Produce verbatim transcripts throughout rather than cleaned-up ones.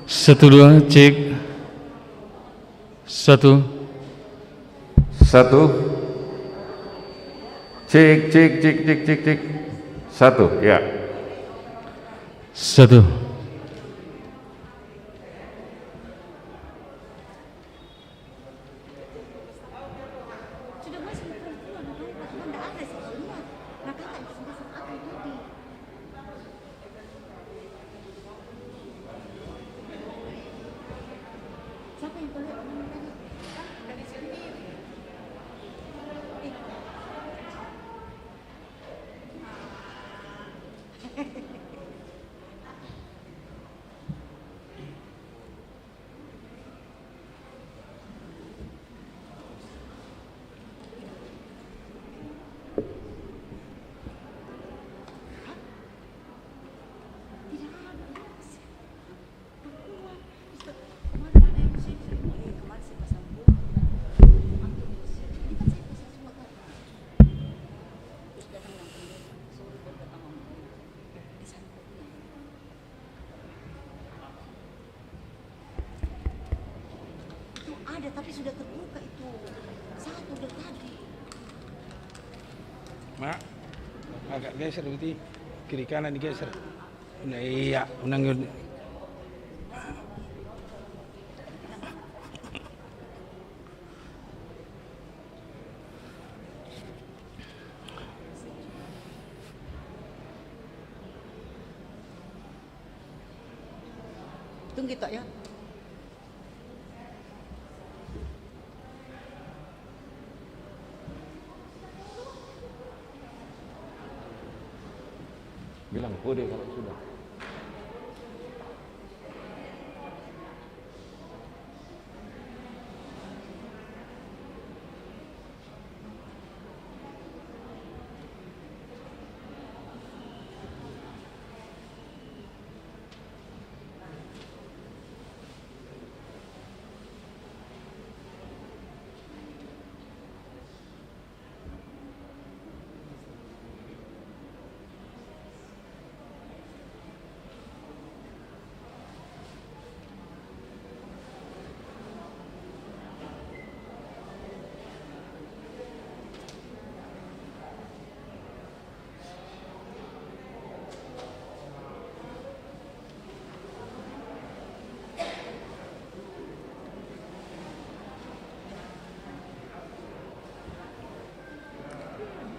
Satu, dua, cek. Satu. Satu. Cek, cek, cek, cek, cek, cek. Satu, ya. Satu. Itu ada, tapi sudah terbuka itu. Satu dari tadi. Mak, agak geser berarti. Kiri kanan digeser. Nah, iya, unang. Tunggu tok ya. Bilang kode kalau sudah.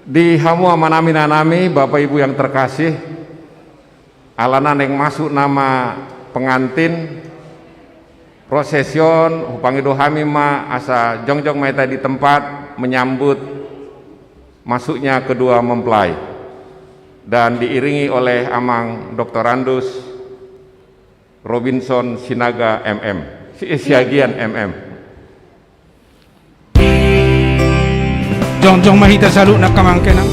Di hamu amanami, inanami, Bapak Ibu yang terkasih, alana naeng masuk nama pengantin, prosesi on hupangido hami ma asa jongjong ma hita di tempat menyambut masuknya kedua mempelai. Dan diiringi oleh Amang Doktorandus Robinson Sinaga M M. Si-, Siagian M M. Jongjong ma hita saluhutna, amang inang.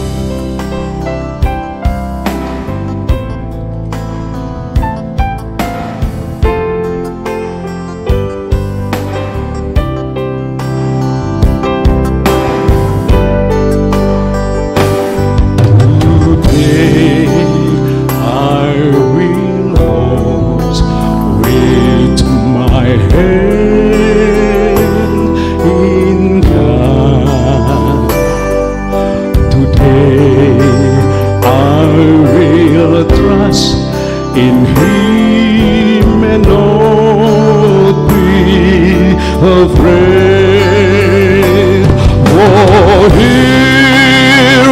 Today I will walk with my hand in God. Today I will trust in Him and not be afraid. For He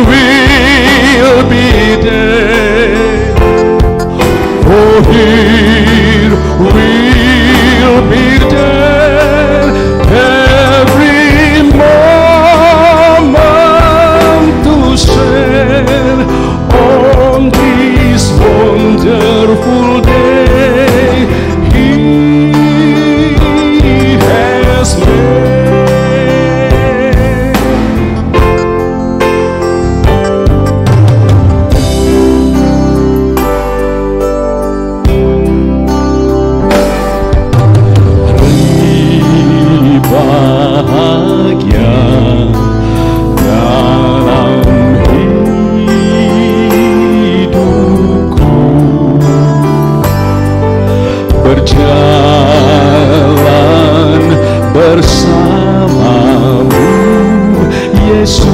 will be there. For He will be there every moment to share on this wonderful day He has made. Namamu, Yesus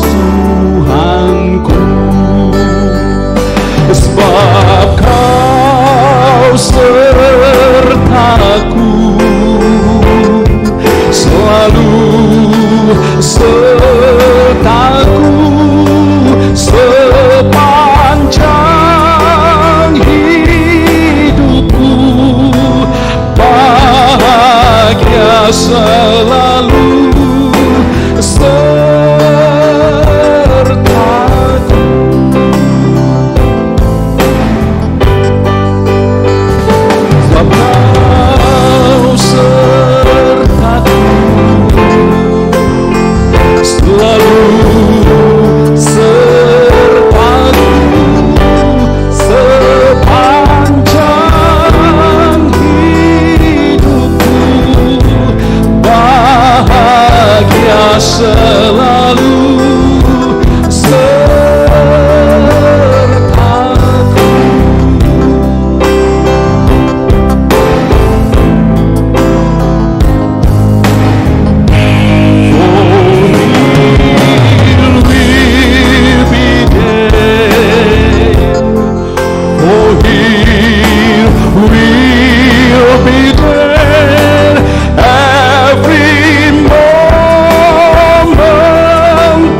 Tuhanku, sebab Kau sertaku, selalu sertaku sepanjang hidupku. Bahagia selalu sertaku. Sebab Kau sertaku, selalu sertaku sepanjang hidupku. Bahagia selalu sertaku. For He will be there. For He will be there every moment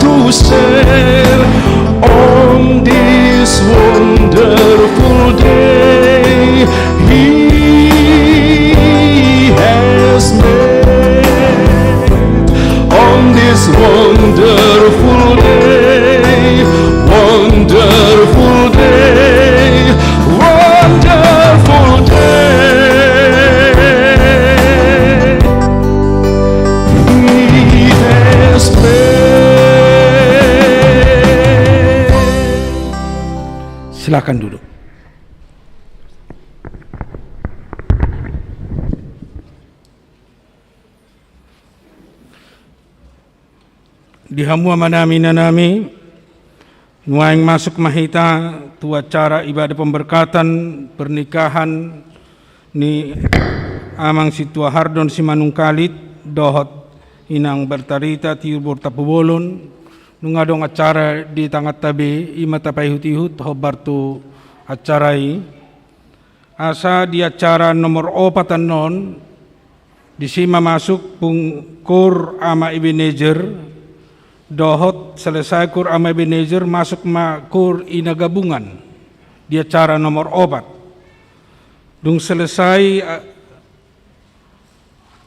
to share on this wonderful day He has made. On this wonderful day, wonderful day, wonderful day, He has made. Silakan duduk. Di hamu amanami inanami, nuaeng masuk ma hita tu acara ibadah pemberkatan pernikahan ni Amang Sintua Hardon Simanungkalit dohot Inang Bertalita Tiur boru Tampubolon. Nunga adong acara di tanganta be, i ma tapaihut-ihut hombar tu acara i. Asa di acara nomor opat annon, disi ma masuk pung Koor Ama Ebenezer, dohot selesai Koor Ama Ebenezer masuk ma Koor Ina Gabungan di acara nomor opat. Dung selesai, a,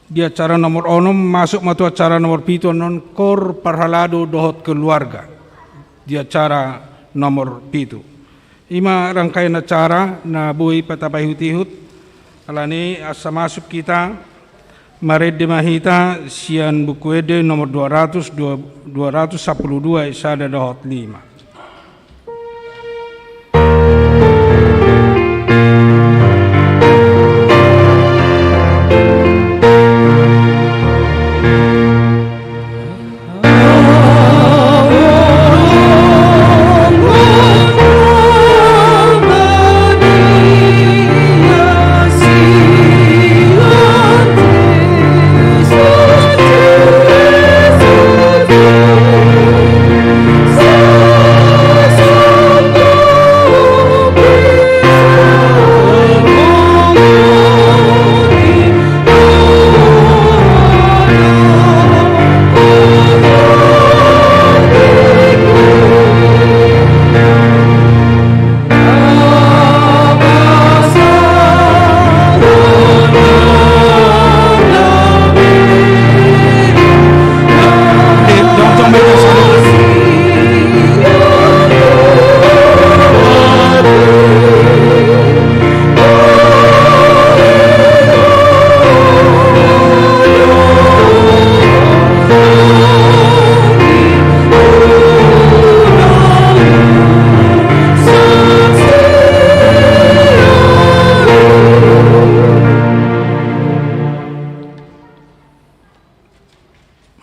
di acara nomor onom, masuk ma tu acara nomor pitu annon, Koor Parhalado dohot keluarga di acara nomor pitu. I ma rangkaian acara na boi tapaihut-ihut. Alani asa masuk hita, marende ma hita sian Buku Ende nomor dua ratus, dua, dua ratus sampulu dua, ayat sada dohot lima.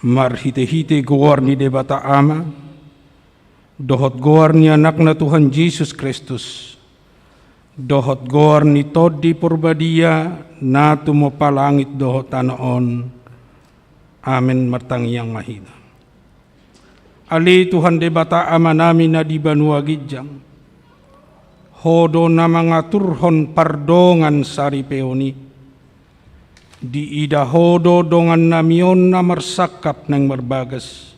Marhitehite goar ni Debata Ama, dohot goar ni Anakna Tuhan Jesus Kristus, dohot goar ni Tondi Porbadia na tumompa langit dohot tano on, Amen. Martangiang ma hita. Ale Tuhan Debata Amanami na di banua ginjang, Ho do na mangaturhon pardongan saripeon i. Diida Ho do dongannami on na marsangkap naeng marbagas.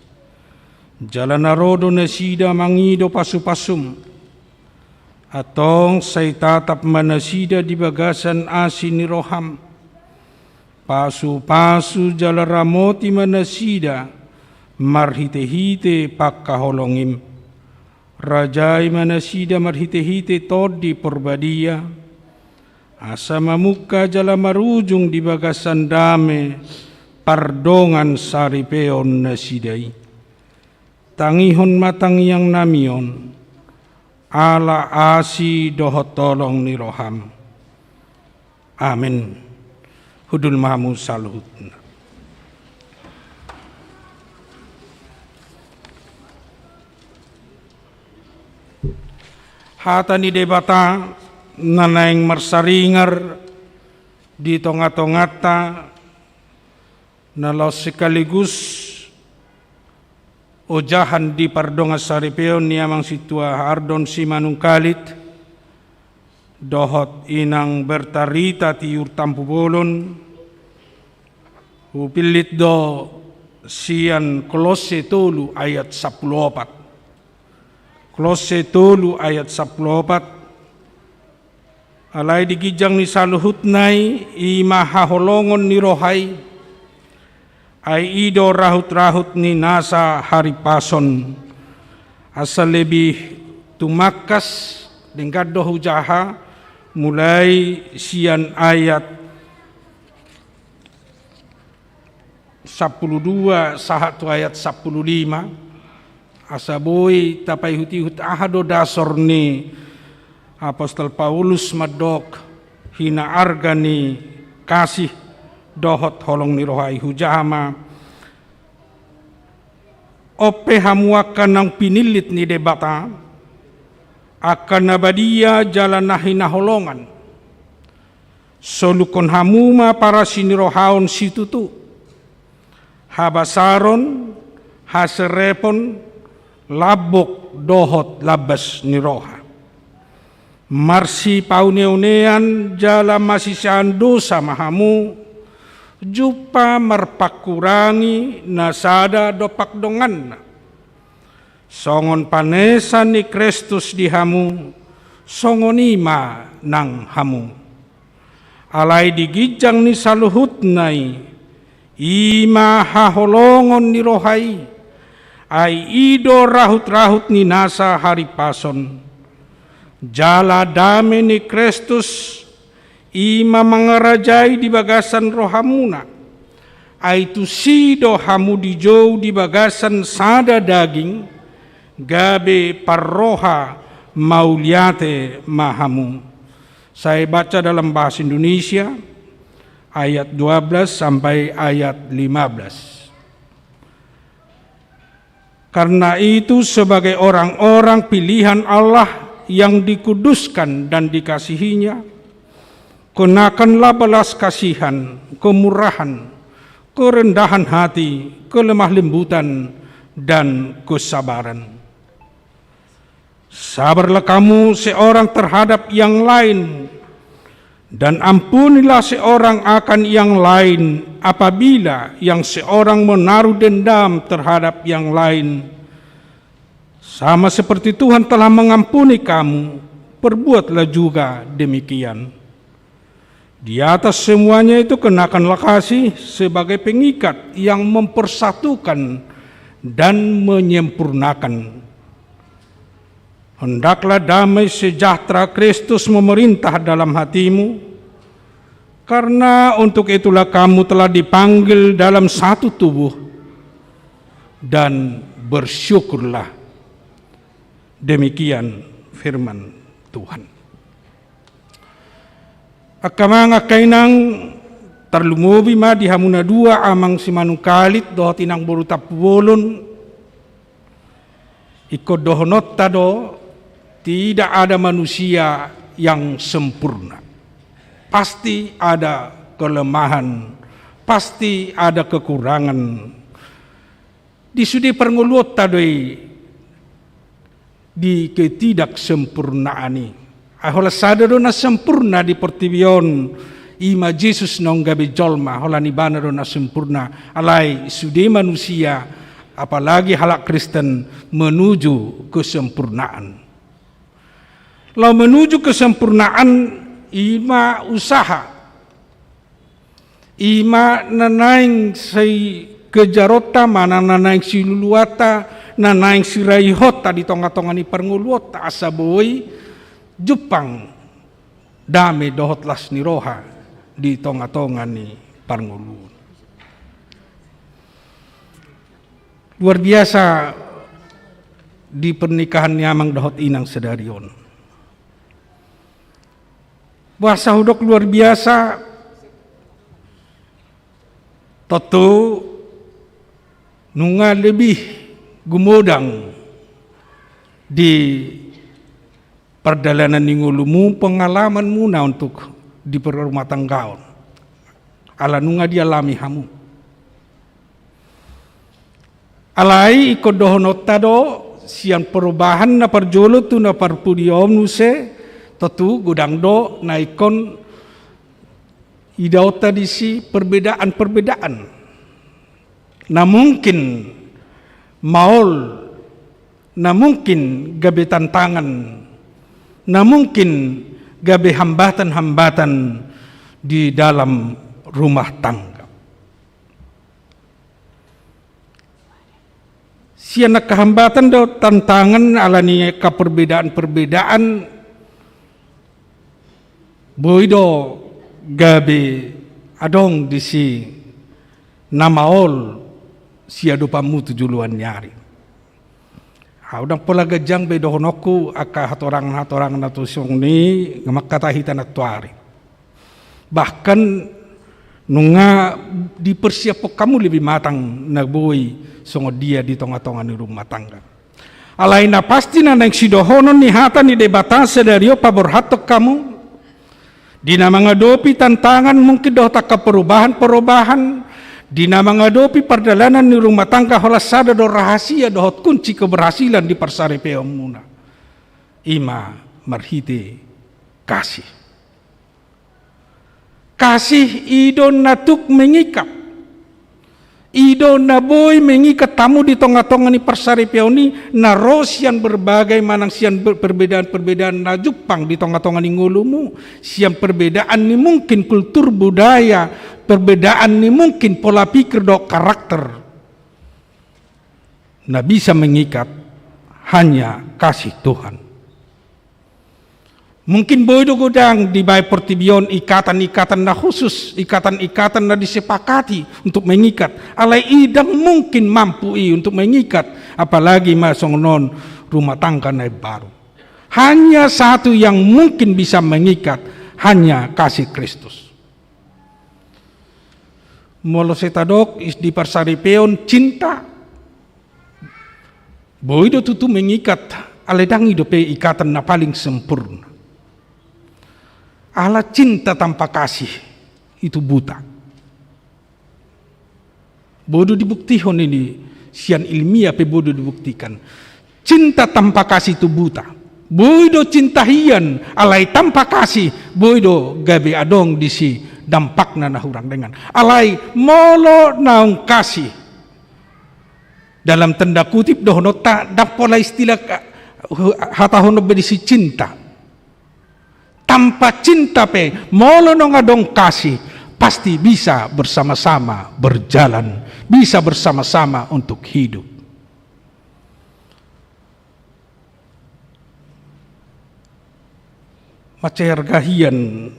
Jala na ro do nasida mangido pasupasum. Antong sai tatap ma nasida di bagasan asi ni roham. Pasupasu jala ramoti ma nasida marhitehite pangkaholongim. Rajai ma nasida marhitehite Tondi Porbadia, asa mamungka jala marujung di bagasan dame pardongan saripeon nasida i. Tangihon ma tangiangnami on, ala asi dohot holong ni roham. Amen. Hundul ma hamu saluhutna. Hata ni Debata na naeng marsaringar di tongatonganta, na laos sekaligus ojahan di pardongan saripeon ni Amang Sintua Ardon Simanungkalit dohot Inang Berta Rita Tiur Tampubolon, hupillit do sian Kolosse tolu ayat sampulu opat. Kolosse tolu ayat sampulu opat. Alai di ginjang ni saluhutna i, i ma haholongon ni roha i, ai i do rahutrahut ni nasa haripason. Asa lebih tumangkas, denggan do hujaha, mulai sian ayat sampulu dua sahat tu ayat sampulu lima, asa boi tapaihutihut aha do dasor ni Apostel Paulus mandok hinaarga ni kasih dohot holong ni roha i. Hujaha ma. On pe hamu angka naung pinillit ni Debata, angka na badia jala na hinaholongan. Solukhon hamu ma parasinirohaon situtu, habasaron, haserepon, lambok dohot lambas ni roha. Marsipauneonean jala masisean dosa ma hamu, jumpa marpangkurangi na sada dompak donganna. Songon panesa ni Kristus di hamu, songon i ma nang hamu. Alai di ginjang ni saluhutna i, i ma haholongon ni roha i, ai i do rahutrahut ni nasa haripason. Jala dame ni Kristus, i ma mangarajai di bagasan rohamuna. Ai tusi do hamu dijou di bagasan sada daging, gabe parroha mauliate ma hamu. Saya baca dalam bahasa Indonesia, ayat dua belas sampai ayat lima belas. Karena itu, sebagai orang-orang pilihan Allah yang dikuduskan dan dikasihi-Nya, kenakanlah belas kasihan, kemurahan, kerendahan hati, kelemah lembutan, dan kesabaran. Sabarlah kamu seorang terhadap yang lain, dan ampunilah seorang akan yang lain apabila yang seorang menaruh dendam terhadap yang lain. Sama seperti Tuhan telah mengampuni kamu, perbuatlah juga demikian. Di atas semuanya itu, kenakanlah kasih sebagai pengikat yang mempersatukan dan menyempurnakan. Hendaklah damai sejahtera Kristus memerintah dalam hatimu, karena untuk itulah kamu telah dipanggil dalam satu tubuh, dan bersyukurlah. Demikian firman Tuhan. Angka amang, angka inang, tarlumobi ma di hamu na dua, Amang Simanungkalit dohot Inang boru Tampubolon. Ingkon dohononta do, tidak ada manusia yang sempurna. Pasti ada kelemahan Pasti ada kekurangan di sude parngoluonta do i di ketidaksempurnaan i. Ai holan sada do na sempurna di portibi on, i ma Jesus naung gabe jolma, holan ibana do na sempurna, alai sude manusia, apalagi halak Kristen, menuju kesempurnaan. Laho menuju kesempurnaan i ma usaha. I ma na naeng sai kejaronta, manang na naeng siluluanta, na naeng siraihonta di tonga-tonga ni parngoluonta, asa boi jumpang dame dohot las ni roha di tonga-tonga ni parngoluon. Luar biasa di pernikahan ni amang dohot inang sadari on. Boasa hudok luar biasa? Tontu nunga lebih gumodang di pardalanan ni ngolumu pengalamanmuna untuk di perrumahtanggaon. Ala nunga dialami hamu. Alai ingkon dohononta do, sian perubahan na parjolo tu na parpudi on muse, tontu godang do na ingkon idaonta disi perbedaan-perbedaan na mungkin maol, na mungkin gabe tantangan, na mungkin gabe hambatan-hambatan di dalam rumah tangga. Sian angka hambatan dohot tantangan ala ni angka perbedaan-perbedaan, boi do gabe adong disi na maol siadopanmu tu joloan ni ari. Au, ndang pola ganjang be dohononku angka hatorangan-hatorangan na tung songon i, nga mangkatai hita nantoari. Bahkan nunga dipersiaphon hamu lebih matang na boi songon dia di tonga-tonga ni rumah tangga. Alai na pasti na naeng sidohonon ni hata ni Debata sadari on paborhathon hamu, di na mangadopi tantangan mungkin dohot angka perubahan-perubahan, di na mangadopi pardalanan ni rumah tangga, holan sada do rahasia dohot kunci keberhasilan di parsaripeonmuna. I ma marhite kasih. Kasih i do na tuk mengikat. I do na boi mengikat hamu di tonga-tonga ni parsaripeon i, na ro sian berbagai manang sian ber-, perbedaan-perbedaan na jumpang di tonga-tonga ni ngolumu, sian perbedaan ni mungkin kultur budaya, perbedaan ni mungkin pola pikir dohot karakter. Na bisa mengikat hanya kasih Tuhan. Mungkin boi do godang dibahen portibi on ikatan-ikatan na khusus, ikatan-ikatan na disepakati untuk mengikat. Alai i ndang mungkin mampu i untuk mengikat, apalagi ma songon on rumah tangga na imbaru. Hanya satu yang mungkin bisa mengikat, hanya kasih Kristus. Molo sai tadok is di parsaripeon cinta, boi do tutu mengikat, alai ndang i dope ikatan na paling sempurna. Ala cinta tanpa kasih itu buta. Boi do dibuktihon ini, sian ilmiah pe boi do dibuktikan. Cinta tanpa kasih itu buta. Boi do cinta hian, alai tanpa kasih, boi do gabe adong disi dampakna na hurang denggan. Alai molo naung kasih, dalam tanda kutip dohononta, ndang pola istilah ka-, hu-, hatahonon be disi cinta. Tanpa cinta pe, molo naung adong kasih, pasti bisa bersama-sama berjalan, bisa bersama-sama untuk hidup. Mansai arga hian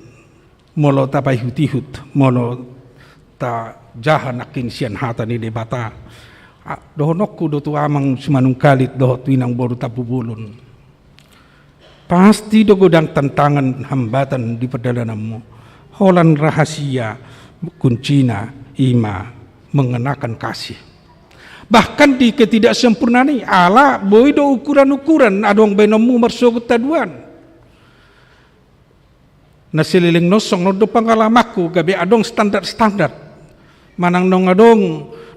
molo tapaihut-ihut, molo tajaha nangkin sian hata ni Debata. A, dohononku do tu amang Simanungkalit dohot tu inang boru Tampubolon. Pasti do godang tantangan hambatan di perdalananmu. Holan rahasia kuncina i ma mengenakan kasih. Bahkan di ketidaksempurnaan i, ala boi do ukuran-ukuran adong baenonmu marsogot haduan. Na saleleng on songon on do pengalamanku, gabe adong standar-standar. Manang naung adong,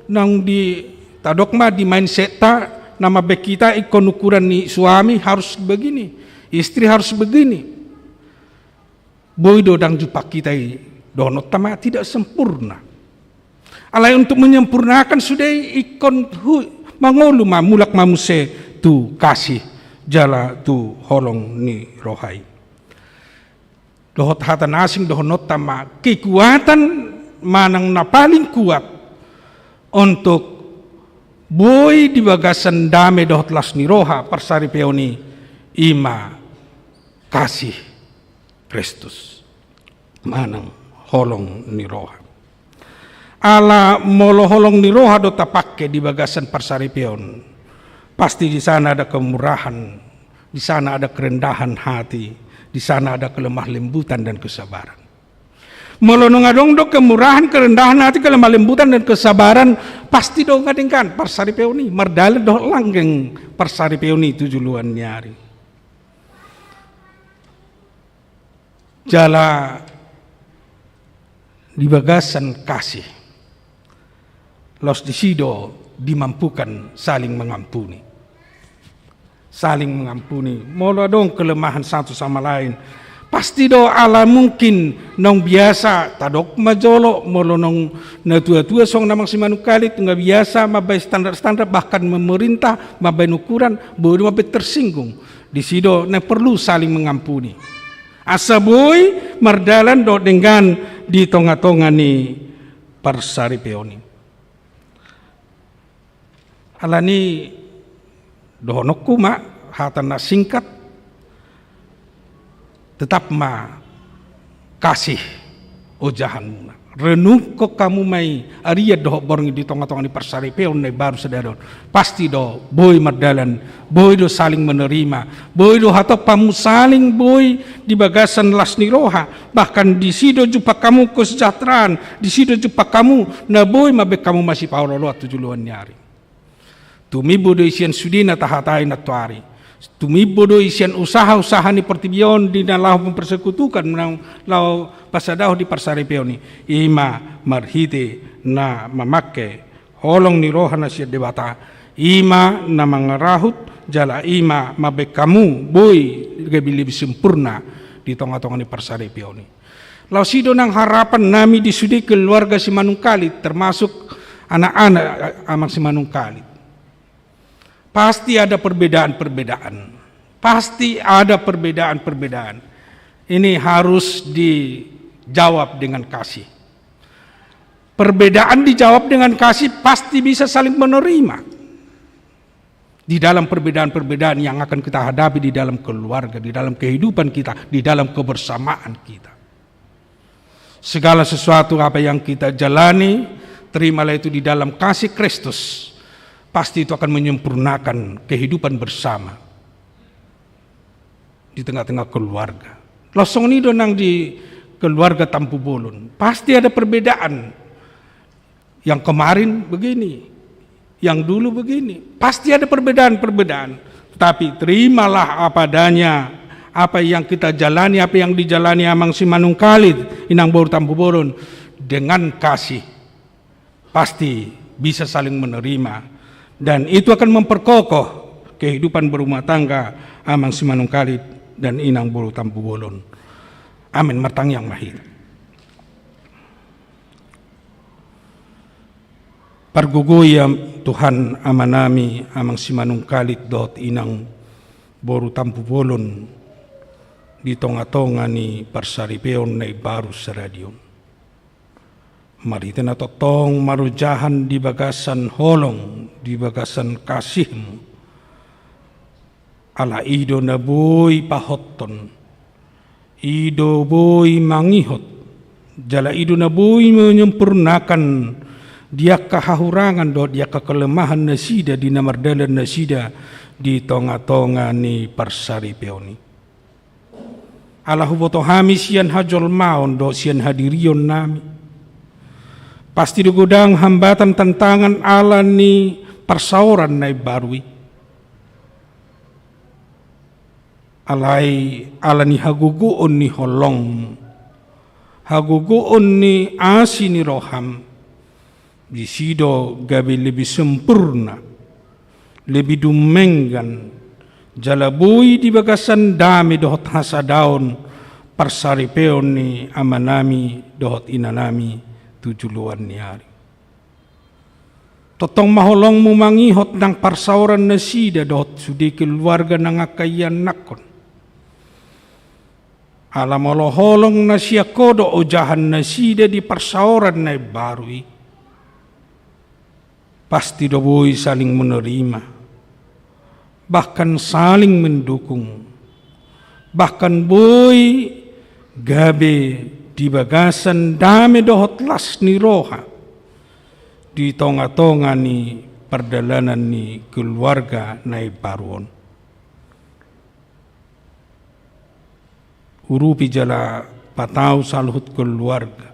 naung di, tadok ma di mindset-ta, na mambaen hita ingkon ukuran ni suami harus begini, istri harus begini. Boi do ndang jumpang hita i, dohononta ma tidak sempurna. Alai untuk menyempurnakan sude i ingkon hu-, mangolu ma, mulak ma muse tu kasih jala tu holong ni roha i. Dohot hata na asing dohononta ma kekuatan manang na paling kuat untuk boi di bagasan dame dohot las ni roha parsaripeon i, i ma kasih Kristus manang holong ni roha. Ala molo holong ni roha do tapangke di bagasan parsaripeon, pasti di sana ada kemurahan, di sana ada kerendahan hati, di sana ada kelemah lembutan dan kesabaran. Molo naung adong do kemurahan, kerendahan hati, kelemah lembutan dan kesabaran, pasti do nga denggan parsaripeon i, mardalan dohot langgeng parsaripeon i tu joloan ni ari. Jala di bagasan kasih, laos disi do dimampukan saling mengampuni. Saling mengampuni. Molo adong kelemahan satu sama lain, pasti do ala mungkin naung biasa, tadok ma jolo, molo naung natua-tua songon amang Simanungkalit, nga biasa mambaen standar-standar, bahkan memerintah, mambaen ukuran, boi do mambaen tersinggung. Disi do na perlu saling mengampuni. Asa boi mardalan dohot denggan di tonga-tonga ni parsaripeon i. Alani dohononku ma hata na singkat, tetap ma kasih ojahanmuna. Renungkon hamu ma i, arian dohot borngin di tonga-tonga ni parsaripeon na imbaru sadari on. Pasti do boi mardalan, boi do saling menerima, boi do hatop hamu saling boi di bagasan las ni roha, bahkan disi do jumpang hamu kesejahteraan, disi do jumpang hamu na boi mambaen hamu masipaolo-oloan tu joloan ni ari. Tumimbo do i sian sude na tahatai nantoari. Tumimbo do i sian usaha-usaha ni portibi on di na laho mempersekutukan, na laho pasadahon di parsaripeon i. I ma marhite na mamangke holong ni roha na sian Debata. I ma na mangarahut jala i ma mambaen hamu boi gabe lebih sempurna di tonga-tonga ni parsaripeon i. Laos i do nang harapan nami di sude keluarga Simanungkalit, termasuk anak-anak amang Simanungkalit. Pasti ada perbedaan-perbedaan. Pasti ada perbedaan-perbedaan. Ini harus dijawab dengan kasih. Perbedaan dijawab dengan kasih, pasti bisa saling menerima. Di dalam perbedaan-perbedaan yang akan kita hadapi di dalam keluarga, di dalam kehidupan kita, di dalam kebersamaan kita. Segala sesuatu apa yang kita jalani, terimalah itu di dalam kasih Kristus. Pasti itu akan menyempurnakan kehidupan bersama di tengah-tengah keluarga. Laos songon i do nang di keluarga Tampubolon. Pasti ada perbedaan. Yang kemarin begini, yang dulu begini. Pasti ada perbedaan-perbedaan. Tetapi terimalah apa adanya, apa yang kita jalani, apa yang dijalani amang Simanungkalit, inang boru Tampubolon, dengan kasih. Pasti bisa saling menerima. Dan itu akan memperkokoh kehidupan berumah tangga amang Simanungkalit dan inang boru Tampubolon. Amin. Martangiang ma hita. Pargogoi, Tuhan, amanami amang Simanungkalit dohot inang boru Tampubolon di tonga-tonga ni parsaripeon na imbaru sadari on. Marhite na tongtong marojahan di bagasan holong, di bagasan kasihmu. Ala i do na boi pahothon, i do boi mangihot, jala i do na boi menyempurnakan di angka hahurangan dohot di angka kelemahan nasida di na mardalan nasida di tonga-tonga ni parsaripeon i. Ala huboto hami sian hajolmaon dohot sian hadirion nami, pasti do godang hambatan tantangan ala ni parsaoran na imbaru i. Alai ala ni hagogoon ni holongmu, hagogoon ni asi ni roham, Disi do gabe lebih sempurna, lebih dumenggan, jala boi di bagasan dame dohot hasadaon parsaripeon ni amanami dohot inanami tu joloan ni ari. Tongtong ma holongmu mangihot nang parsaoran nasida dohot sude keluarga nang angka ianakkon. Ala molo holong na sian Ho do ojahan nasida di parsaoran na imbaru i, pasti do boi saling menerima, bahkan saling mendukung, bahkan boi gabe di bagasan dame dohot las ni roha di tongatonga ni pardalanan ni keluarga na imbaru on. Urupi jala patau saluhut keluarga.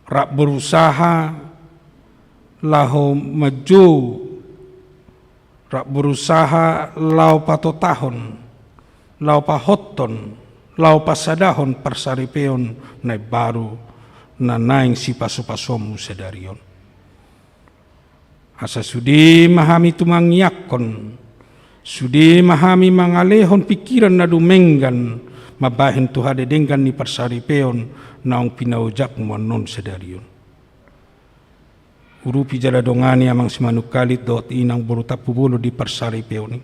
Rap berusaha laho manjou, rap berusaha laho patotahon, laho pahothon, laho pasadahon parsaripeon na imbaru na naeng sipasupasuonmu sadari on. Asa sude ma hami tumangiangkon, sude ma hami mangalehon pingkiran na dumenggan mambahen tu hadedenggan ni parsaripeon naung pinaojakmu annon sadari on. Urupi jala dongani amang simanungkalit dohot inang boru Tampubolon di parsaripeon i.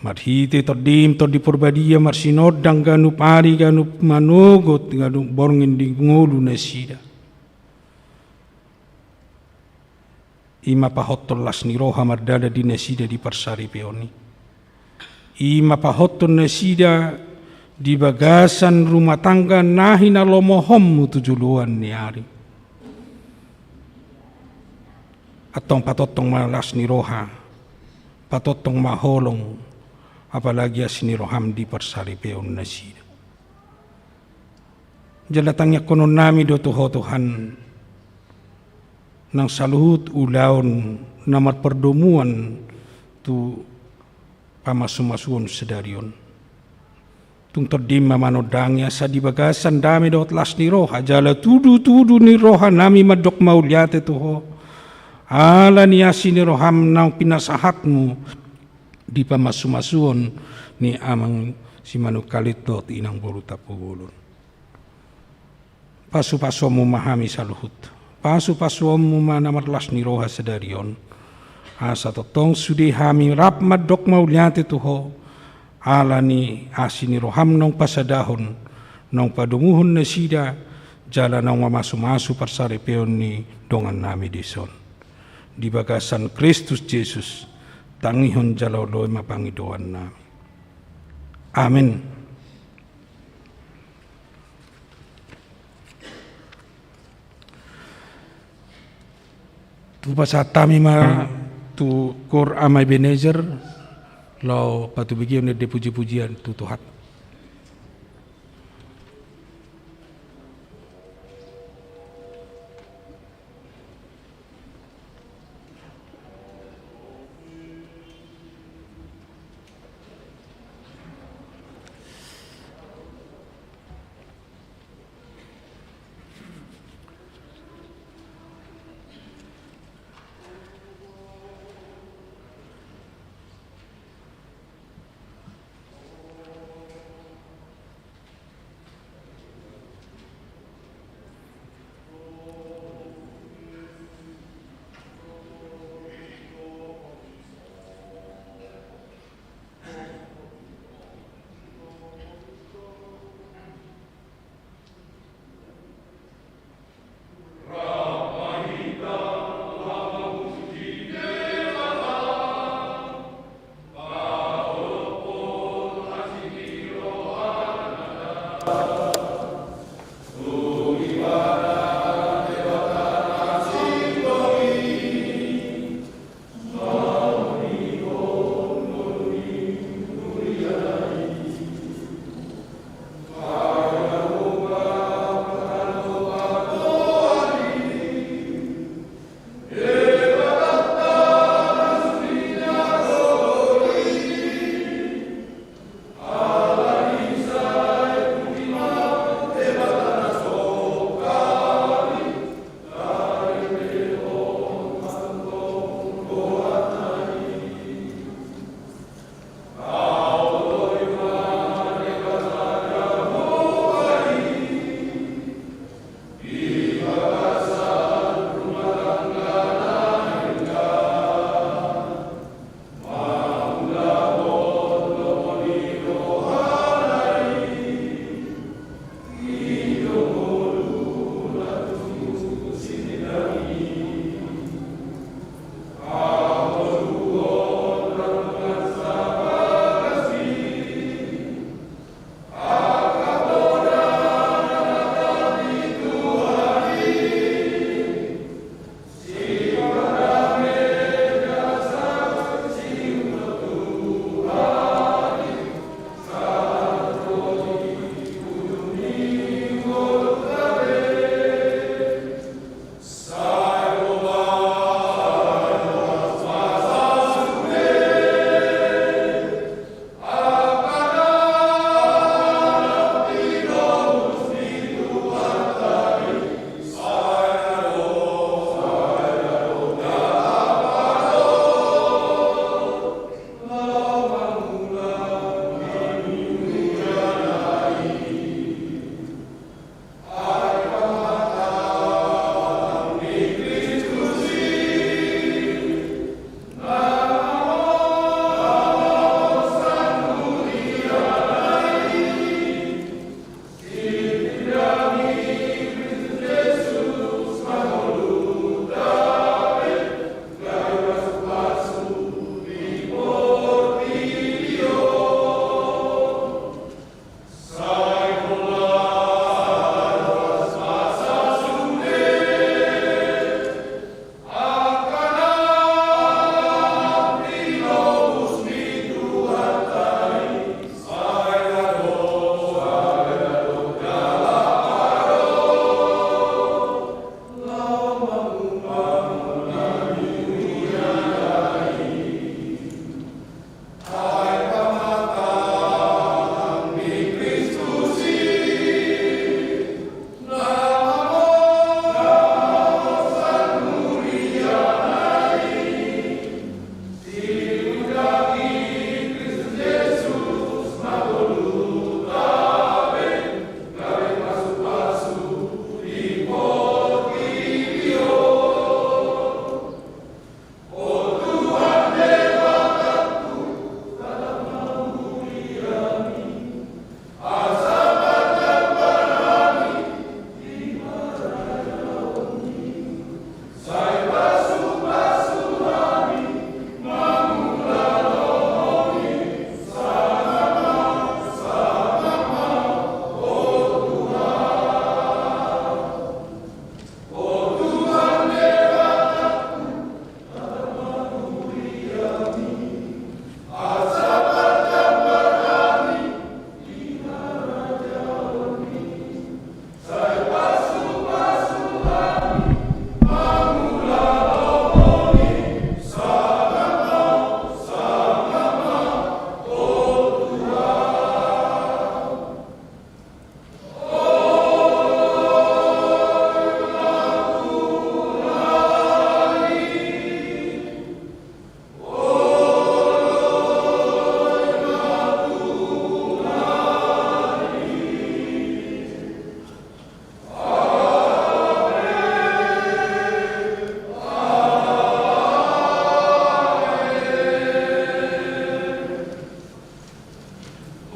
Marhite Tondim, Tondi Porbadia, marsinondang ganup ari, ganup manogot, ganup borngin di ngolu nasida. I ma pahothon las ni roha mardalan di nasida di parsaripeon i. I ma pahothon nasida di bagasan rumah tangga na hinalomohonmu tu joloan ni ari. Antong patongtong ma las ni roha, patongtong ma holong, apalagi asi ni roham di parsaripeon nasida. Jala tangiangkononnami do tu Ho Tuhan, nang saluhut ulaon na marpardomuan tu pamasumasuon sadari on. Tung Tondim ma manondangi asa di bagasan dame dohot las ni roha, jala tudutudu ni rohanami mandok mauliate tu Ho, ala ni asi ni roham naung pinasahatmu di pamasumasuon ni amang simanungkalit dohot inang boru Tampubolon. Pasupasuonmu ma hami saluhut. Pasupasuonmu ma na marlas ni roha sadari on. Asa tongtong sude hami rap mandok mauliate tu Ho, ala ni asi ni roham naung pasadahon, naung padomuhon nasida, jala naung mamasumasu parsaripeon ni dongannami dison. Di bagasan Kristus Jesus, tangihon jala oloi ma pangidoannami. Amen. Hupasahat hami ma tu Koor Ama Ebenezer, laho patubegeon ende pujipujian tu Tuhan.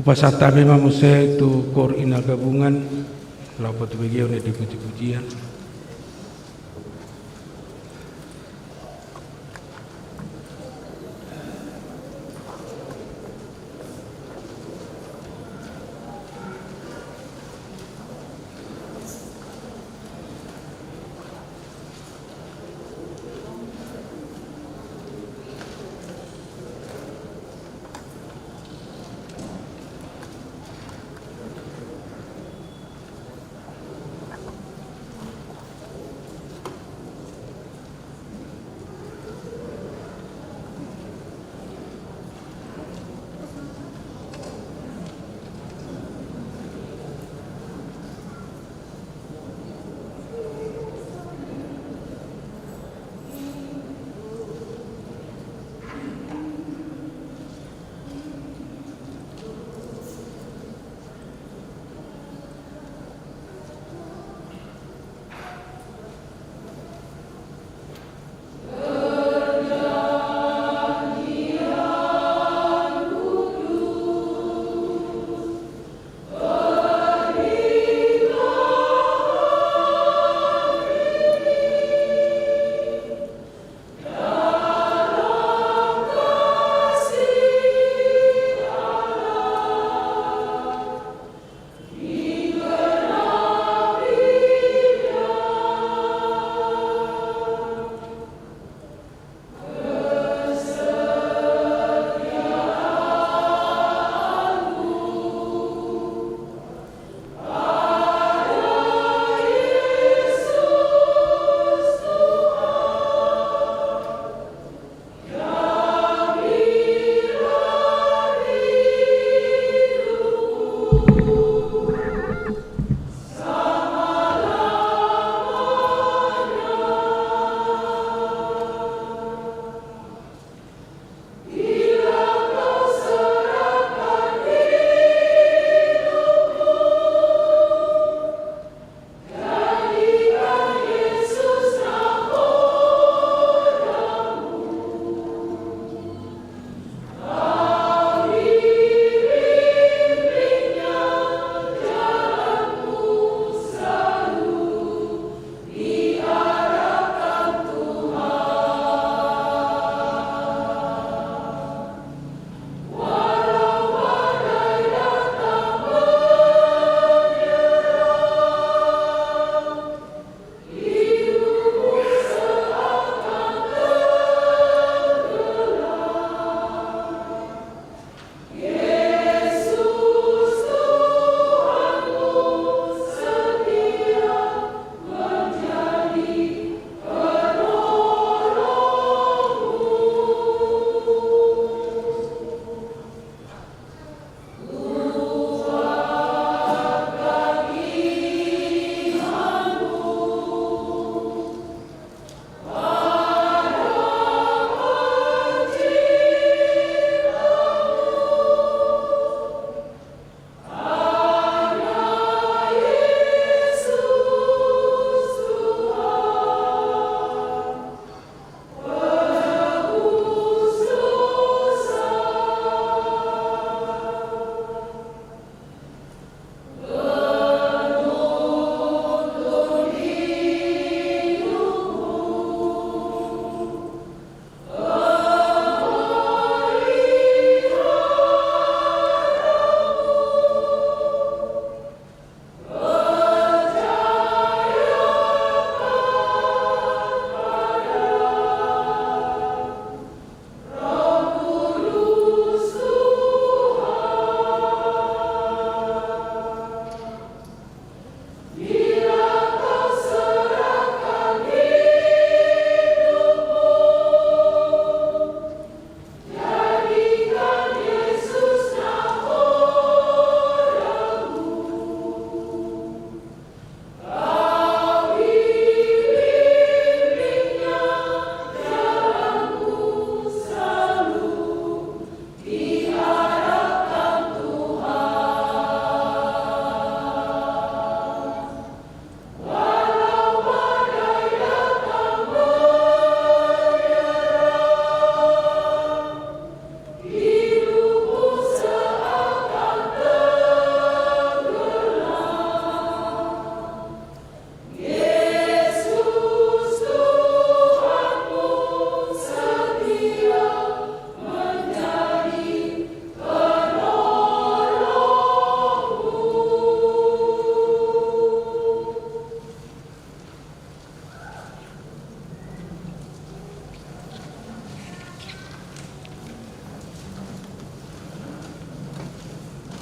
Pasahat hami ma muse tu koor ina gabungan, laho patubegeon ende pujipujian.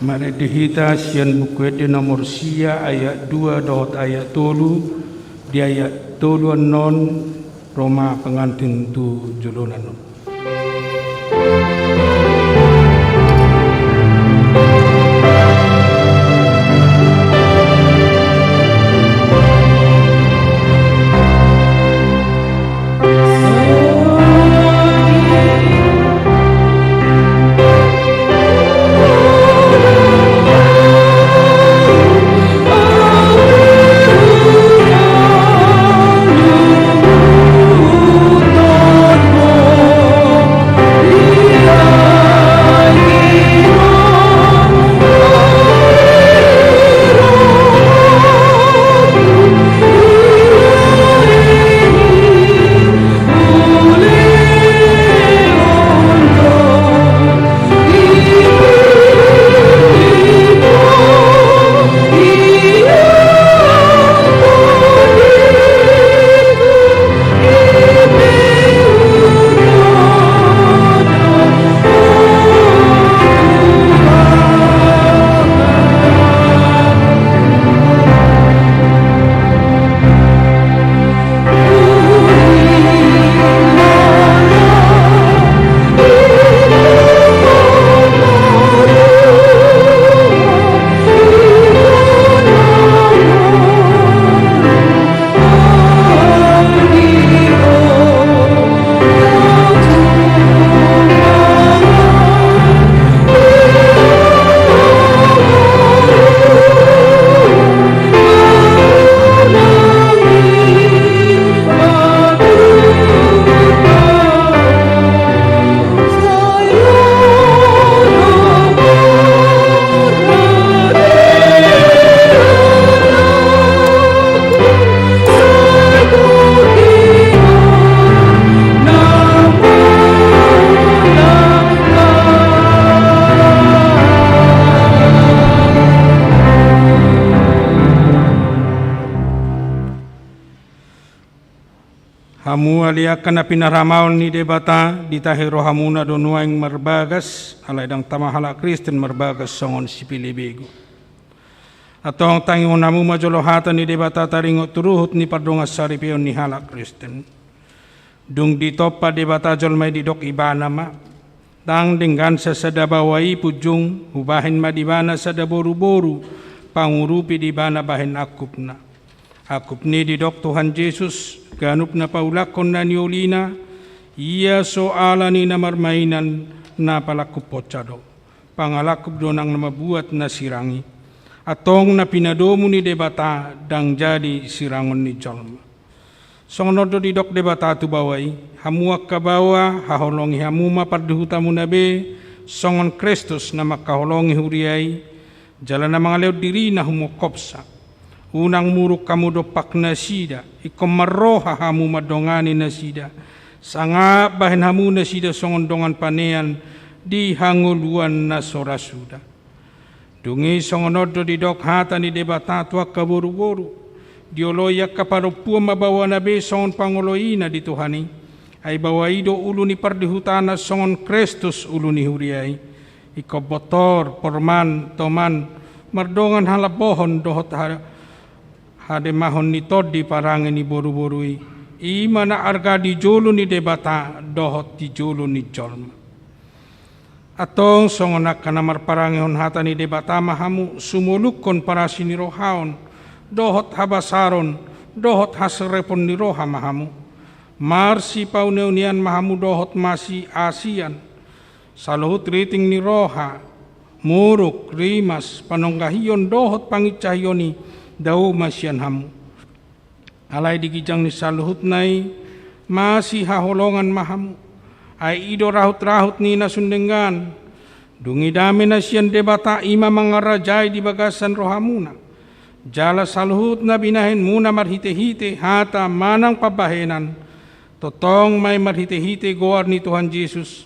Marende hita sian Buku Ende nomor sia ayat dua dohot ayat tolu. Di ayat tolu annon ro ma pengantin tu joloan on. Hamu ale angka na pinarhamaol ni Debata, ditahi rohamuna do nuaeng marbagas, alai ndang tama halak Kristen marbagas songon sipelebegu. Antong tangihon hamu ma jolo hata ni Debata taringot tu ruhut ni pardongansaripeon ni halak Kristen. Dung ditompa Debata jolma i, didok Ibana ma: Ndang denggan sasada baoa i punjung, hubahen ma di ibana sada boruboru, pangurupi di ibana bahen angkupna. Angkup ni i didok Tuhan Jesus, ganup na paulakhon na niolina, ia so ala ni na marmainan, na palangkuphonsa do. Pangalangkup do nang na mambuat na sirang i. Antong na pinadomu ni Debata ndang jadi sirangon ni jolma. Songon on do didok Debata tu baoa i: Hamu angka baoa, haholongi hamu ma pardihutamuna be, songon Kristus na mangkaholongi huria i, jala na mangalehon dirina humongkopsa. Unang muruk hamu dompak nasida, ingkon marroha hamu mandongani nasida, sangap bahen hamu nasida songon dongan panean di hangoluan na so ra suda. Dung i songon on do didok hata ni Debata tu angka boruboru: Dioloi angka parompuan ma baoana be songon pangoloina di Tuhan i. Ai baoa i do ulu ni pardihutana, songon Kristus ulu ni huria i. Ingkon bontor, porman, toman, mardongan halambohon dohot ha-, hademahon ni tondi parange ni boruboru i. I ma na arga di jolo ni Debata dohot di jolo ni jolma. Antong songon angka na marparangehon hata ni Debata ma hamu, sumolukhon parasi ni rohaon, dohot habasaron, dohot haserepon ni roha ma hamu. Marsipauneaunean ma hamu dohot masiasian. Saluhut riting ni roha, muruk, rimas, panonggahion dohot panginsahion i, dao ma sian hamu. Alai di ginjang ni saluhutna i, masihaholongan ma hamu. Ai i do rahutrahut ni na sun denggan. Dung i dame na sian Debata, i ma mangarajai di bagasan rohamuna. Jala saluhut na binahenmuna marhitehite hata manang pambahenan, tongtong ma i marhitehite goar ni Tuhan Jesus,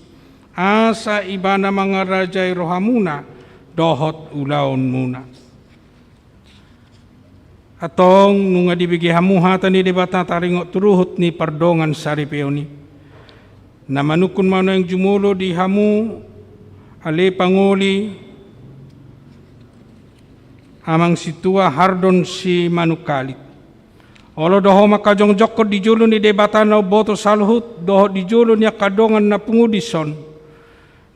asa Ibana mangarajai rohamuna dohot ulaonmuna. Antong nunga dibege hamu hata ni Debata taringot tu ruhut ni pardongansaripeon i. Na manungkun ma nuaeng jumolo di hamu, ale pangoli, Amang Sintua Hardon Simanungkalit. Olo do ho mangkajongjongkon di jolo ni Debata na umboto saluhut, dohot di jolo ni angka dongan na pungu dison,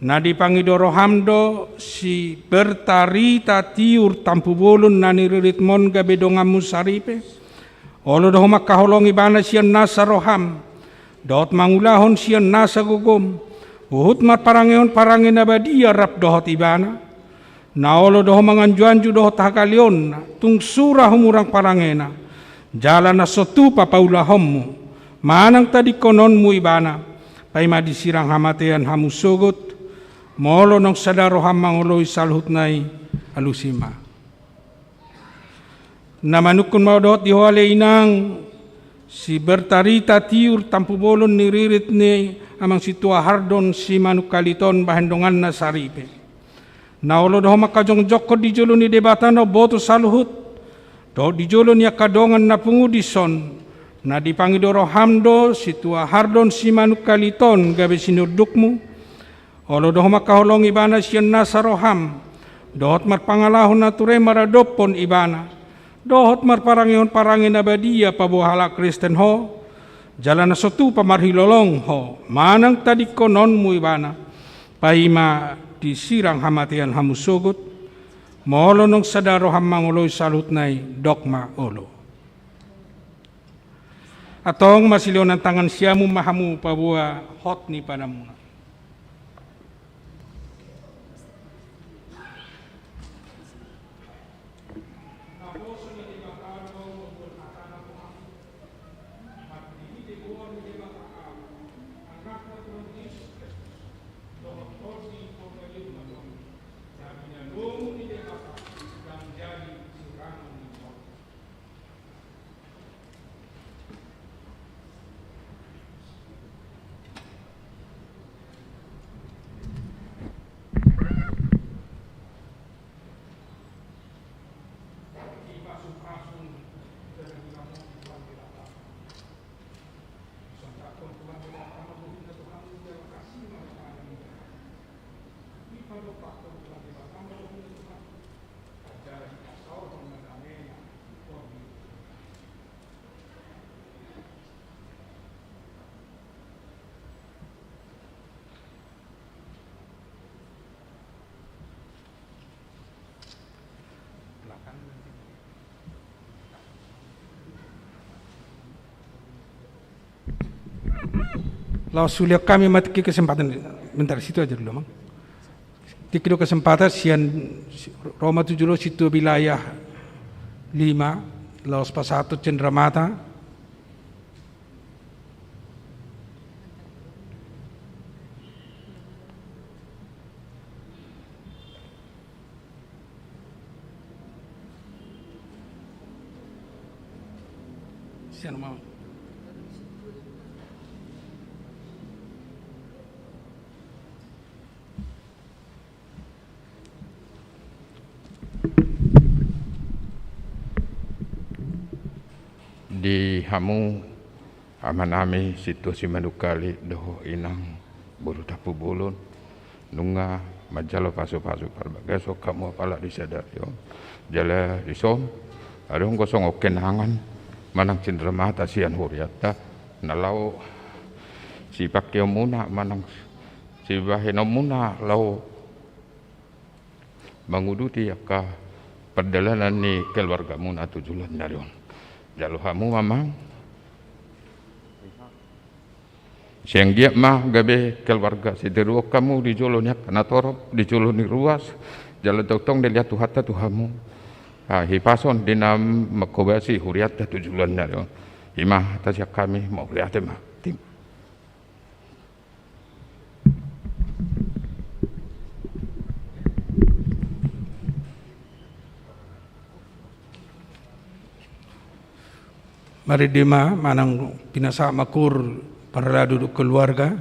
na dipangido roham do si Berta Rita Tiur Tampubolon na niriritmon gabe donganmu saripe. Olo do ho mangkaholongi ibana sian nasa roham, dohot mangulahon sian nasa gogom, huhut marparangehon parange na badia rap dohot ibana. Na olo do ho manganjuanju dohot hagaleonna, tung sura humurang parangena, jala na so tupa paulahonmu manang tadingkononmu ibana, paima disirang hamatean hamu sogot. Molo naung sada roham mangoloi saluhutna i, alusi ma. Na manungkun ma dohot di ho ale inang, si Berta Rita Tiur Tampubolon niririt ni Amang Sintua Hardon Simanungkalit on bahen donganna saripe. Na olo do ho mangkajongjongkon di jolo ni Debata na umboto saluhut, dohot di jolo ni angka dongan na pungu dison, na dipangido roham do Sintua Hardon Simanungkalit on gabe sinondukmu. Olo do ho mangkaholongi ibana sian nasa roham, dohot marpangalaho na ture maradophon ibana, dohot marparangehon parange na badia paboa halak Kristen ho, jala na so tupa marhilolong ho manang tadingkononmu ibana, paima disirang hamatean hamu sogot. Molo naung sada roham mangoloi saluhutna i, dok ma olo. Antong marsilehon tangan siamun ma hamu paboa hot ni panamuna. Laos sulian hami ma tingki kesempatan, bentar, situ aja dulu, Amang. Tingki do kesempatan sian Roma tujuh lo Sintua Wilayah lima, laos pasahathon cenderamata. Sian ma. Di hamu amanami Sintua Simanungkalit dohot inang boru Tampubolon, nunga manjalo pasupasu parbagason hamu apala di sadari on. Jala dison adong do songon kenangan manang cenderamata sian hurianta na laho sipangkeonmuna manang sibahenonmuna laho manguduti angka pardalanan ni keluargamuna tu joloan ni ari on. Jalo hamu ma, Amang, sai anggiat ma gabe keluarga sitiruon hamu di jolo ni angka natorop, di jolo ni ruas, jala tongtong dilehon Tuhanta tu hamu hahipason di na manghobasi hurianta tu joloan ni ari on. I ma hata sian hami, mauliate ma. Tim. Marende ma manang pinasahat ma hur parhalado dohot keluarga.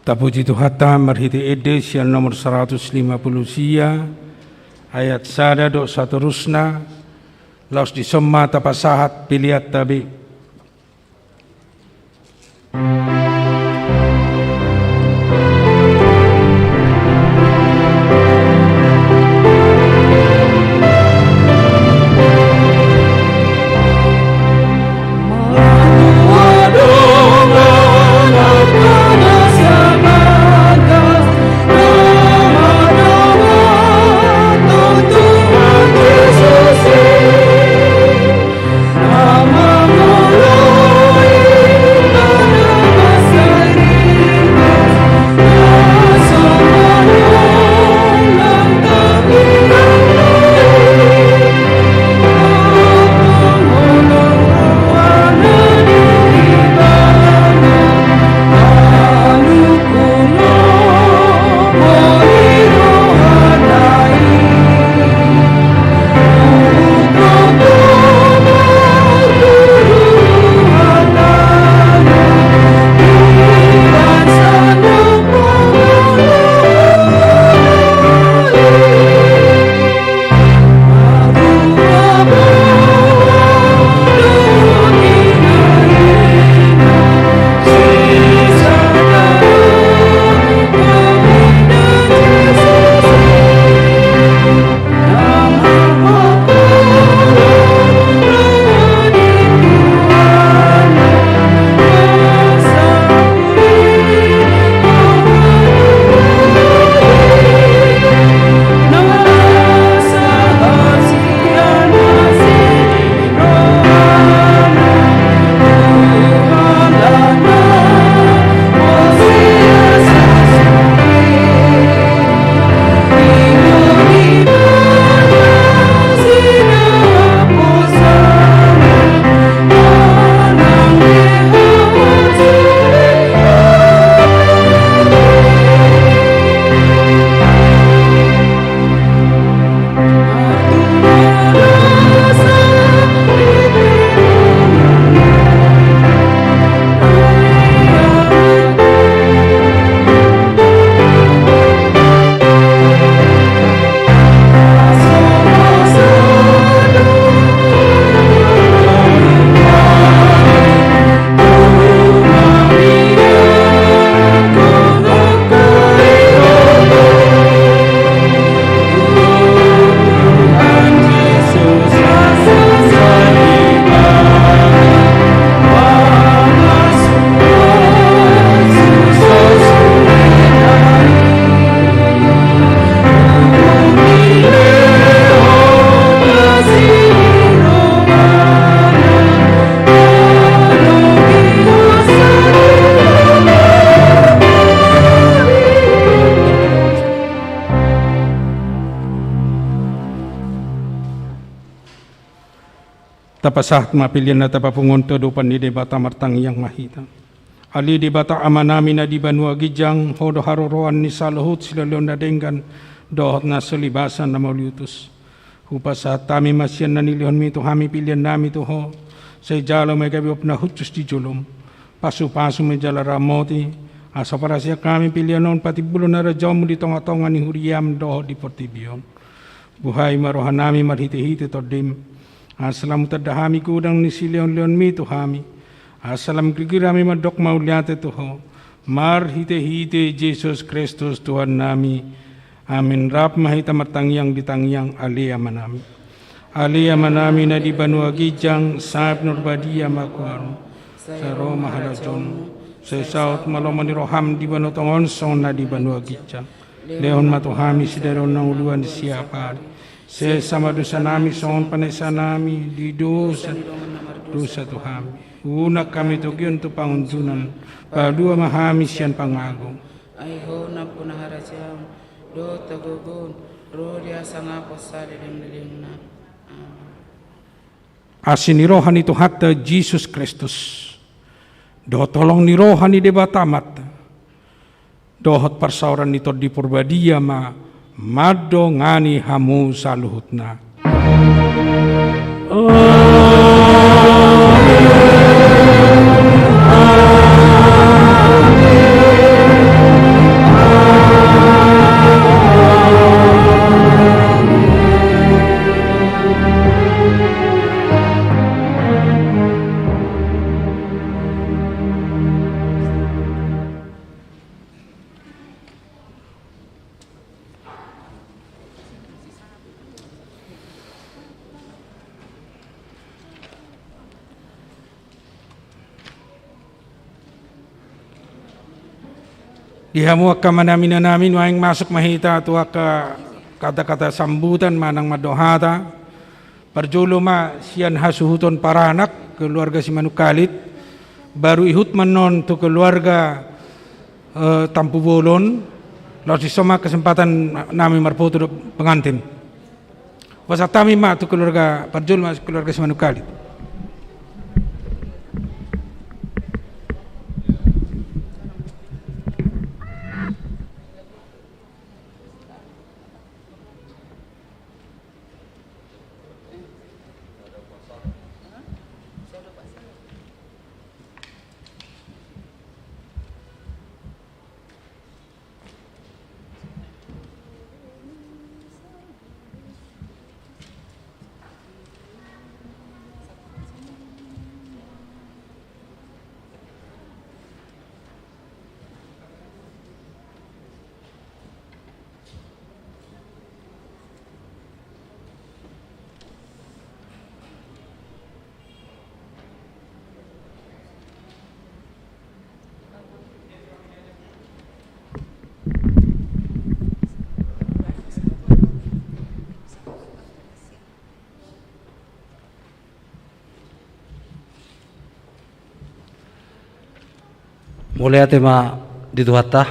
Tapuji Tuhanta marhite ende sian nomor saratus lima pulu sia, ayat sada dohot satorusna, laos dison ma tapasahat peleanta be. Tapasahat ma pelean na tapapungu on tu adopan ni Debata. Martangiang ma hita. Ale Debata Amanami na di banua ginjang, Ho do haroroan ni saluhut silehonlehon na denggan dohot na so libasan na mauliutus. Hupasahat hami ma sian na nilehonMi tu hami peleannami tu Ho, sai jalo ma i gabe uap na hushus di joloM. Pasupasu ma i jala ramoti, asa parasian hami pelean on patimbulhon harajaonMu di tongatonga ni huriaM dohot di portibi on. Buhai ma rohanami marhitehite TondiM, asa lam hutanda hami godang ni silehonlehonMi tu hami, asa lam girgir hami mandok mauliate tu Ho, marhitehite Jesus Kristus Tuhannami. Amen. Rap ma hita martangiang di tangiang Ale Amanami. Ale Amanami na di banua ginjang, sai pinarbadia ma goarMu, sai ro ma harajaonMu, sai saut ma lomo ni rohaM di banua tonga on songon na di banua ginjang. Lehon ma tu hami sadari on hangoluan siapari. Sesa ma dosanami songon panesanami di dosa, dosa tu hami. Unang hami togihon tu pangunjunan, palua ma hami sian pangago. Ai Ho nampuna harajaon dohot hagogoon ro di hasangapon saleleng-lelengna. Amen. Asi ni roha ni Tuhanta Jesus Kristus, dohot holong ni roha ni Debata Amanta, dohot parsaoran ni Tondi Porbadia ma mandongani hamu saluhutna. Amen. Di hamu angka amanami, inanami, nuaeng masuk ma hita tu angka kata-kata sambutan manang mandok hata. Parjolo ma sian hasuhuton paranak keluarga Simanungkalit, baru ihut ma annon tu keluarga, eh, Tampubolon, laos dison ma kesempatan nami marfoto dohot pengantin. Hupasahat hami ma tu keluarga, parjolo ma keluarga Simanungkalit. Mauliate ma di Tuhanta.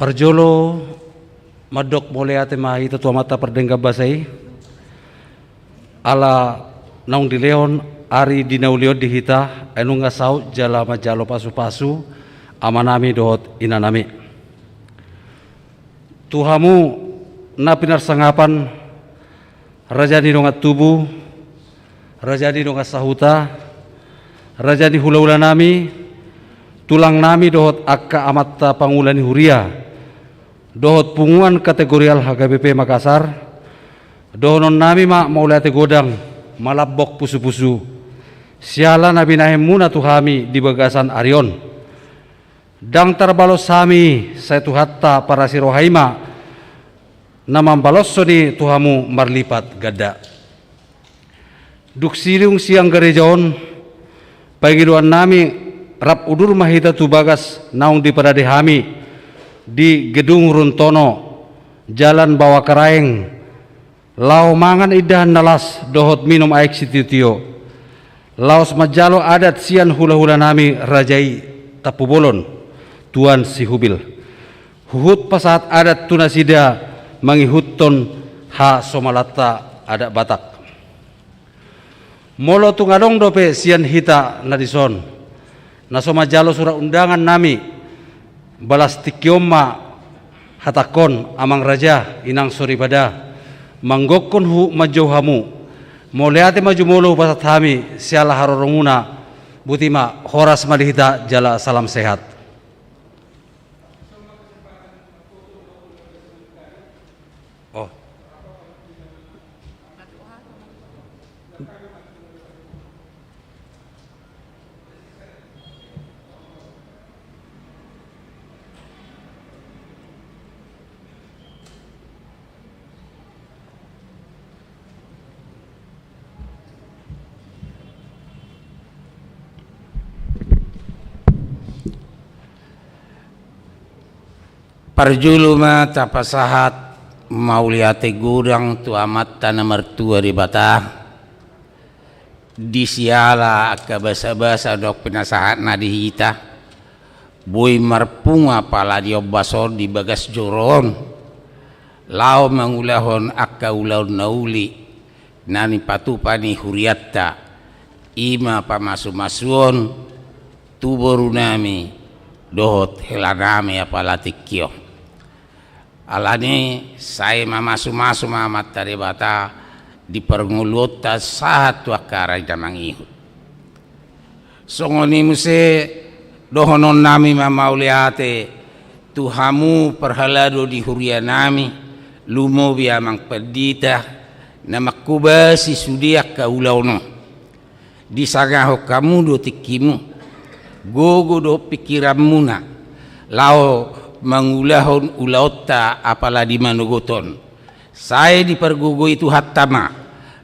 Parjolo mandok mauliate ma hita tu Amanta Pardenggan Basa i, ala naung dilehon ari di na uli on di hita, ai nunga saut jala manjalo pasupasu amanami dohot inanami. Tu hamu na pinarsangapan, raja ni dongan tubu, raja ni dongan sahuta, raja ni hulahulanami, tulangnami dohot angka amanta pangula ni huria dohot punguan kategorial H K B P Makassar, dohononnami ma mauliate godang, malambok pusupusu, siala na binahenmuna tu hami di bagasan ari on. Ndang tarbalos hami, sai Tuhanta parasi roha i ma na mambaloshon i tu hamu marlipat ganda. Dung sidung sian gareja on, pangidoannami rap udur ma hita tu bagas naung diparade hami di Gedung Runtono, Jalan Bawa Karaeng, laho mangan indahan na las dohot minum aek sitiotio, laos manjalo adat sian hulahulanami raja i Tampubolon, Tuan Sihubil. Huhut pasahat adat tu nasida mangihuthon hasomalanta adat Batak. Molo tung adong dope sian hita na dison na so manjalo surat undangan nami, balas tingki on ma hatangkon, amang raja, inang soripada, manggokhon huhut manjou hamu. Mauliate ma jumolo hupasahat hami siala haroromuna. Boti ma, horas ma di hita jala salam sehat. Oh. Parjolo ma tapasahat mauliate godang tu Amanta na martua Debata, di siala angka basabasa dohot pinasahatna di hita, boi marpungu apala di ombas on di bagas joro on, laho mangulahon angka ulaon na uli na nipatupa ni hurianta, i ma pamasumasuon tu borunami dohot helanami apala tingki on. Alani sai mamasumasu ma Amanta Debata di parngoluonta sahat tu angka ari na mangihut. Songon i muse dohononnami ma mauliate tu hamu parhalado di hurianami, lumobi amang pandita na manghobasi sude angka ulaon on. Disangahon hamu do tingkimu, gogo dohot pingkiranmuna laho mangulahon ulaonta apala di manogot on. Sai dipargogoi Tuhanta ma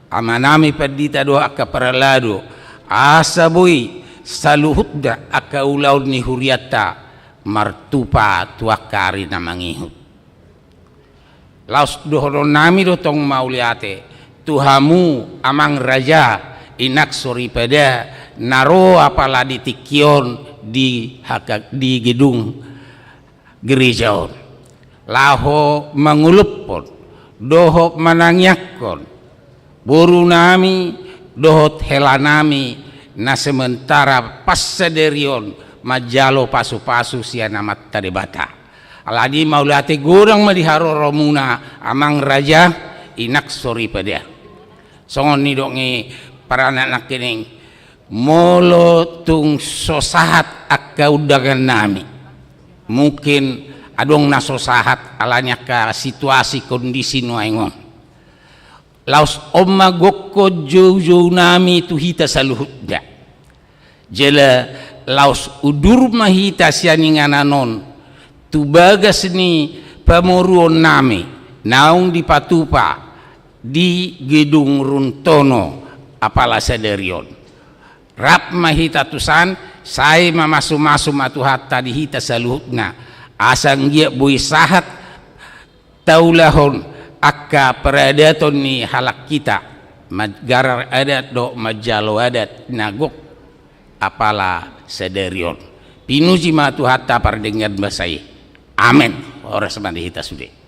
amanami pandita dohot angka parhalado, asa boi saluhutna angka ulaon ni hurianta martupa tu angka ari na mangihut. Laos dohonon nami do tong mauliate tu hamu amang raja, inang soripada, na ro apala di tingki on di haka-, di gedung gereja on, laho mangolophon dohot manangiangkon boru nami dohot hela nami na sementara pas sadari on manjalo pasu-pasu sian Amanta Debata. Alani mauliate godang ma di haroromuna amang raja, inang soripada. Songon nidok ni paranak nangkining, molo tung so sahat angka undangan nami, mungkin adong na so sahat alani angka situasi kondisi nuaeng on. Laos on ma gokhon joujou nami tu hita saluhutna. Jala laos udur ma hita sian inganan on tu bagas ni pamoruon nami naung dipatupa di gedung Runtono apala sadari on. Rap ma hita tu san, sai mamasu-masu ma Tuhanta di hita saluhutna, asa anggiat boi sahat taulahon angka paradaton ni halak hita, ma-, garar adat dohot manjalo adat na gok apala sadari on. Pinuji ma Tuhanta pardenggan basa i. Amen. Horas ma di hita sude.